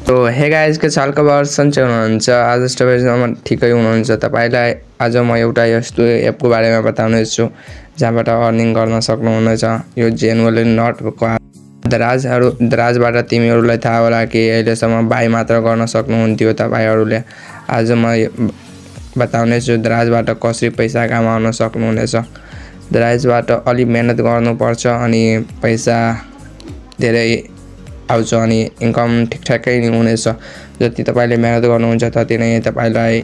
तो hey guys के साल खबर सन्चै हुनुहुन्छ। आज तपाईहरुमा ठिकै हुनुहुन्छ। तपाईलाई आज म एउटा यस्तो एपको बारेमा बताउने छु जहाँबाट अर्निङ गर्न सक्नुहुनेछ। यो जेन्युइनली नट दराजबाट तिमीहरुलाई थाहा होला कि अहिलेसम्म बाइ मात्र गर्न सक्नुहुन्थ्यो तपाईहरुले। आज म बताउने छु दराजबाट कसरी पैसा कमाउन सक्नुहुनेछ। दराजबाट अलि मेहनत गर्नुपर्छ अनि पैसा धेरै आउँछ अनि इन्कम ठिकठाकै नै हुनेछ। जति तपाईले मेहनत गर्नुहुन्छ त्यति नै तपाईलाई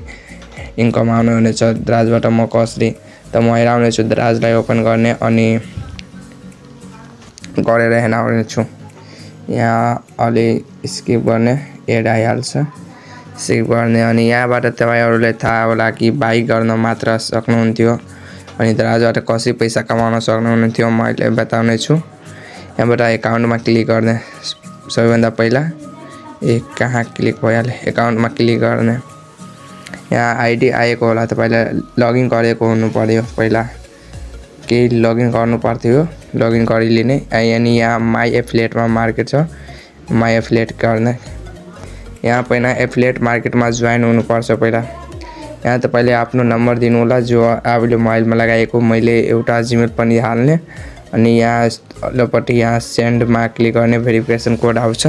इन्कम आउने हुनेछ। दराजबाट म कसरी त म हेराउने छु दराजलाई ओपन गर्ने अनि गरेर हेराउने छु। यहाँ अलि स्किप गर्ने एड आइहाल्छ, स्किप गर्ने अनि यहाँबाट तपाईहरुले थाहा होला कि बाइ गर्न मात्र सक्नुहुन्थ्यो अनि दराजबाट कसरी पैसा कमाउन सक्नुहुन्थ्यो म अहिले बताउने छु। यहाँबाट एकाउन्टमा क्लिक गर्ने सबैभन्दा पहिला कहाँ क्लिक भइहाल्यो, एकाउन्टमा क्लिक गर्ने। यहाँ आइडी आएको होला, तपाईले लगइन गरेको हुनु पर्यो। पहिला केही लगइन गर्नु पर्थ्यो, लगइन गरिलिने अनि यहाँ माई एफिलिएटमा मार्केट छ, माई एफिलिएट गर्ने। यहाँ पहिला एफिलिएट मार्केटमा जोइन हुनुपर्छ। पहिला यहाँ तपाईले आफ्नो नम्बर दिनु होला जो आफूले मोबाइलमा लगाएको। मैले एउटा जिमेल पनि हाल्ने अनि यहाँ तल्लोपट्टि यहाँ सेन्डमा क्लिक गर्ने भेरिफिकेसन कोड आउँछ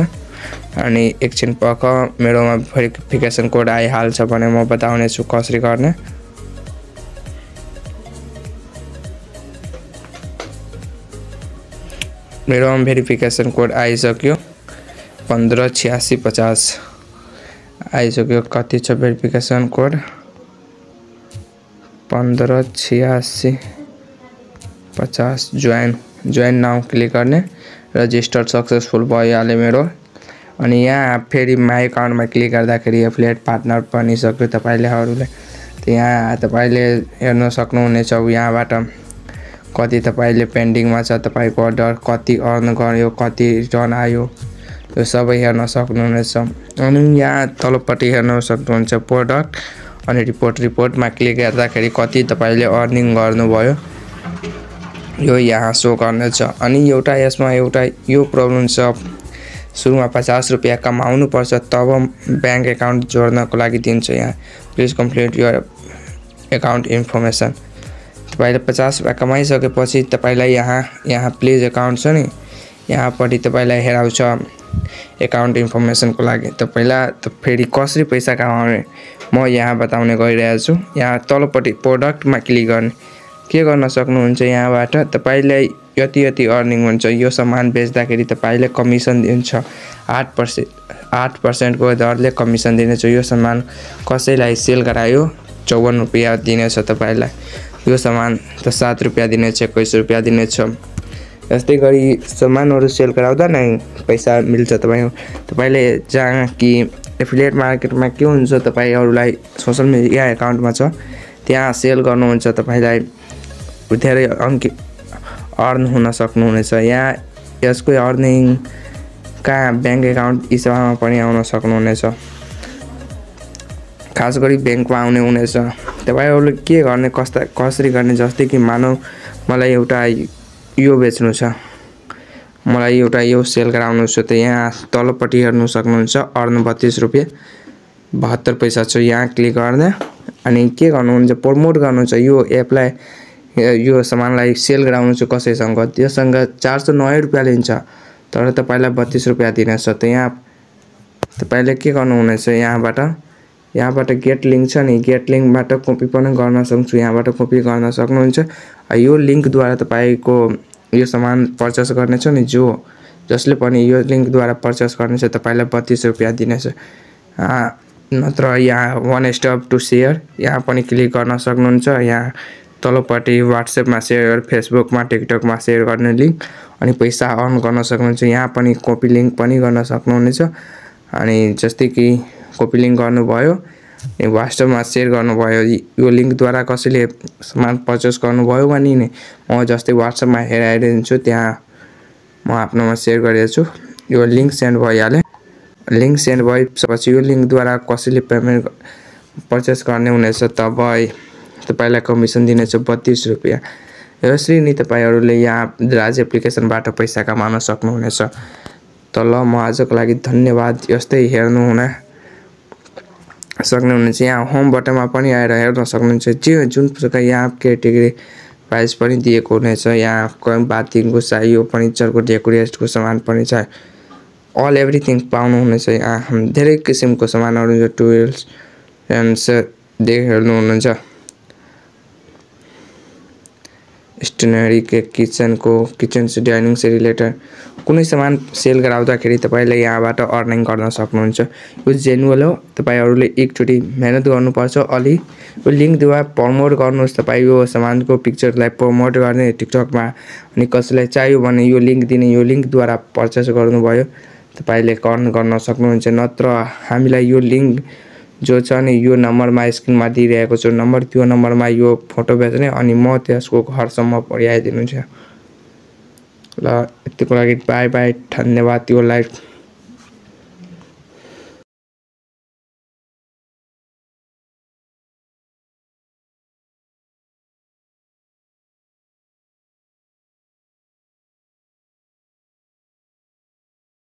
अनि एकछिन पख मेरोमा भेरिफिकेसन कोड आइहाल्छ भने म बताउने छु कसरी गर्ने। मेरोमा भेरिफिकेसन कोड आइसक्यो 158650 आइसक्यो। कति छ verification code 158650। Join now click गर्ने। रजिस्टर सक्सेसफुल भइहाल्यो मेरो। अनि यहाँ फेरि माई अकाउन्टमा क्लिक गर्दाखेरि एफिलिएट पार्टनर पनि सक्यो तपाईहरुले। त यहाँ तपाईले हेर्न सक्नुहुनेछ यहाँबाट कति तपाईले पेन्डिङमा छ, तपाईको अर्डर कति अर्न गर्यो, कति रिटर्न आयो, त्यो सबै हेर्न सक्नुहुनेछ। अनि यहाँ तलपट्टि हेर्न सक्नुहुन्छ प्रोडक्ट अनि रिपोर्टमा क्लिक गर्दाखेरि कति तपाईले अर्निङ गर्नुभयो यो यहाँ शो गर्नेछ। अनि यसमा एउटा यो प्रब्लम छ, सुरुमा 50 रुपैयाँ कमाउनु पर्छ तब बैंक अकाउन्ट जोड्नको लागि दिन्छ। यहाँ please complete your account information. तपाईले 50 रुपैयाँ कमाइसकेपछि तपाईलाई यहाँ प्लिज अकाउन्ट छ नि, यहाँपट्टि तपाईलाई हेराउँछ अकाउन्ट इन्फर्मेसनको लागि। त पहिला त फेरि कसरी पैसा कमाउने म यहाँ बताउने गइरहेको छु। यहाँ तलपट्टि प्रोडक्टमा क्लिक गर्ने। के गर्न सक्नुहुन्छ यहाँबाट तपाईलाई यति अर्निङ हुन्छ। यो सामान बेच्दाखेरि तपाईले कमिसन दिन्छ 8% को दरले कमिसन दिनेछ। यो सामान कसैलाई सेल गरायो 54 रुपैयाँ दिनेछ तपाईलाई। यो सामान त 7 रुपैयाँ दिनेछ, 21 रुपैयाँ दिनेछ। यस्तै गरी सामानहरु सेल गराउँदा नै पैसा मिल्छ तपाईले जहाँ कि एफिलिएट मार्केटमा के हुन्छ तपाईहरुलाई सोशल मिडिया अकाउन्टमा छ त्यहाँ सेल गर्नुहुन्छ तपाईलाई धेरै अर्न हुन सक्नुहुनेछ। यहाँ यसको अर्निङ कहाँ बैंक अकाउन्ट हिसाबमा पनि आउन सक्नुहुनेछ, खास गरी बैंकमा आउने हुनेछ। तपाईहरुले के गर्ने कसरी गर्ने, जस्तै कि मानौ मलाई एउटा यो बेच्नु छ, मलाई एउटा यो सेल गराउनु छ त यहाँ तलपट्टि हेर्नु सक्नुहुन्छ अर्न 32 रुपैयाँ 72 पैसा छ। यहाँ क्लिक गर्ने अनि के गर्नुहुन्छ प्रमोट गर्नु छ यो एपलाई, यो सामानलाई सेल गराउनु छ कसैसँग, त्योसँग 490 रुपैयाँ लिन्छ तर तपाईलाई 32 रुपैयाँ दिनेछ। त यहाँ तपाईले के गर्नुहुनेछ यहाँबाट गेट लिंक छ नि, गेट लिंकबाट कपी पनि गर्न सक्छु, यहाँबाट कपी गर्न सक्नुहुन्छ। यो लिंकद्वारा तपाईको यो सामान पर्चेस गर्नेछ नि जसले पनि यो लिंकद्वारा पर्चेस गर्नेछ तपाईलाई 32 रुपैयाँ दिनेछ। नत्र यहाँ वन स्टेप टु शेयर यहाँ पनि क्लिक गर्न सक्नुहुन्छ। यहाँ तलपट्टि व्हाट्सएपमा शेयर, फेसबुकमा, टिकटकमा शेयर गर्ने लिंक अनि पैसा अर्न गर्न सक्नुहुन्छ। यहाँ पनि कपी लिंक पनि गर्न सक्नुहुनेछ। अनि जस्तै कि कपी लिंक गर्नुभयो, व्हाट्सएपमा शेयर गर्नुभयो, यो लिंकद्वारा कसैले सामान पर्चेस गर्नुभयो भने नि म जस्तै व्हाट्सएपमा हेराइदिन्छु, त्यहाँ म आफ्नोमा शेयर गरेको छु। यो लिंक सेन्ड भइहाल्यो। लिंक सेन्ड भएपछि यो लिंकद्वारा कसैले पेमेन्ट पर्चेस गर्ने हुनेछ तब तपाईलाई कमिसन दिनेछ 32 रुपैयाँ। यसरी नै तपाईहरुले यहाँ दराज एप्लिकेसनबाट पैसा कमाउन सक्नुहुनेछ। त ल म आजको लागि धन्यवाद। यस्तै हेर्नु हुन सक्नुहुन्छ। यहाँ होम बटनमा पनि आएर हेर्न सक्नुहुन्छ। जुन प्रकार यहाँ क्याटेगोरी प्राइस पनि दिएको हुनेछ। यहाँ बाथरुमको यो फर्निचरको डेकोरेटको सामान पनि छ। अल एभ्रिथिङ पाउनुहुनेछ। यहाँ धेरै किसिमको सामानहरू छ। टुल्स एन्ड हेर्नु हुनुहुन्छ। स्टेसनरी के किचन से डाइनिङ से रिलेटेड कुनै सामान सेल गराउँदाखेरि तपाईले यहाँबाट अर्निङ गर्न सक्नुहुन्छ। यो जेन्युअल हो। तपाईहरुले एकचोटी मेहनत गर्नुपर्छ। अलि यो लिंकद्वारा प्रमोट गर्नुहोस्। तपाई यो सामानको पिक्चरलाई प्रमोट गर्ने टिकटकमा अनि कसैलाई चाहियो भने यो लिंक दिने। यो लिंकद्वारा पर्चेस गर्नुभयो तपाईले अर्न गर्न सक्नुहुन्छ। नत्र हामीलाई यो लिंक जो छ नि यो नम्बरमा स्क्रिनमा दिइरहेको छु नम्बर, त्यो नम्बरमा यो फोटो भेज्ने अनि म त्यसको घरसम्म पुर्याइदिन्छु। ल यतिको लागि बाइ बाइ, धन्यवाद। यो लाइक